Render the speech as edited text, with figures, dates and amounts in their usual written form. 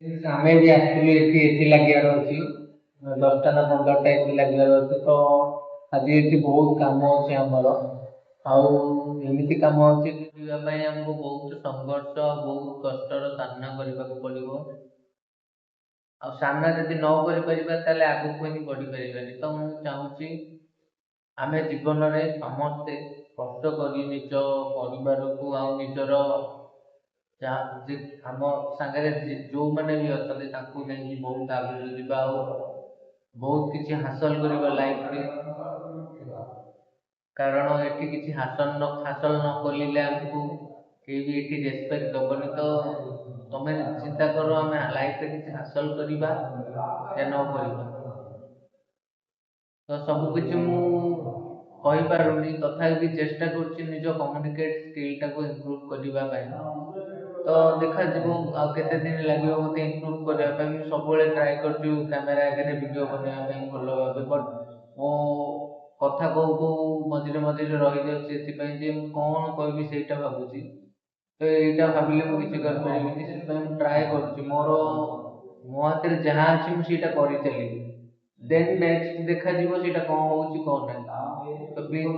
ଆମେ ବି ଆସିଥିଲୁ, ଏଠି ଏସି ଲାଗିବାର ଅଛି, 10ଟା ନା 15ଟା ଏସି ଲାଗିବାର ଅଛି। ତ ଆଜି ଏଠି ବହୁତ କାମ ଅଛି ଆମର। ଆଉ ଏମିତି କାମ ଅଛି, ଯିବା ପାଇଁ ଆମକୁ ବହୁତ ସଂଘର୍ଷ, ବହୁତ କଷ୍ଟର ସାମ୍ନା କରିବାକୁ ପଡ଼ିବ। ଆଉ ସାମ୍ନା ଯଦି ନ କରିପାରିବା, ତାହେଲେ ଆଗକୁ ହିଁ ବଢ଼ିପାରିବାନି। ତ ମୁଁ ଚାହୁଁଛି ଆମେ ଜୀବନରେ ସମସ୍ତେ କଷ୍ଟ କରି ନିଜ ପରିବାରକୁ ଆଉ ନିଜର ଯାହା ଯେ ଆମ ସାଙ୍ଗରେ ଯୋଉମାନେ ବି ଅଛନ୍ତି, ତାଙ୍କୁ ନେଇକି ବହୁତ ଆଗକୁ ଯିବା ଆଉ ବହୁତ କିଛି ହାସଲ କରିବା ଲାଇଫରେ। କାରଣ ଏଠି କିଛି ହାସଲ ନ କଲିଲେ ଆମକୁ କେହି ବି ଏଠି ରେସପେକ୍ଟ ଦବନି। ତ ତମେ ଚିନ୍ତା କର, ଆମେ ଲାଇଫରେ କିଛି ହାସଲ କରିବା ୟା ନ କରିବା। ତ ସବୁ କିଛି ମୁଁ କହିପାରୁନି, ତଥାପି ବି ଚେଷ୍ଟା କରୁଛି ନିଜ କମ୍ୟୁନିକେଟ୍ ସ୍କିଲ୍ଟାକୁ ଇମ୍ପ୍ରୁଭ୍ କରିବା ପାଇଁ। ତ ଦେଖାଯିବ ଆଉ କେତେ ଦିନ ଲାଗିବ ମୋତେ ଇମ୍ପ୍ରୁଭ୍ କରିବା ପାଇଁ। ମୁଁ ସବୁବେଳେ ଟ୍ରାଏ କରୁଛି କ୍ୟାମେରା ଆଗରେ ଭିଡ଼ିଓ ବନେଇବା ପାଇଁ ଭଲ ଭାବେ, ବଟ୍ ମୁଁ କଥା କହୁ କହୁ ମଝିରେ ମଝିରେ ରହିଯାଉଛି, ଏଥିପାଇଁ ଯେ ମୁଁ କ'ଣ କହିବି ସେଇଟା ଭାବୁଛି। ତ ଏଇଟା ଭାବିଲେ ମୁଁ କିଛି କରିପାରିବିନି। ସେଥିପାଇଁ ମୁଁ ଟ୍ରାଏ କରୁଛି, ମୋ ହାତରେ ଯାହା ଅଛି ମୁଁ ସେଇଟା କରିଚାଲିବି। ଦେନ୍ ନେକ୍ସଟ ଦେଖାଯିବ ସେଇଟା କ'ଣ ହେଉଛି, କ'ଣ ନାହିଁ। ତ ପ୍ଲିଜ୍।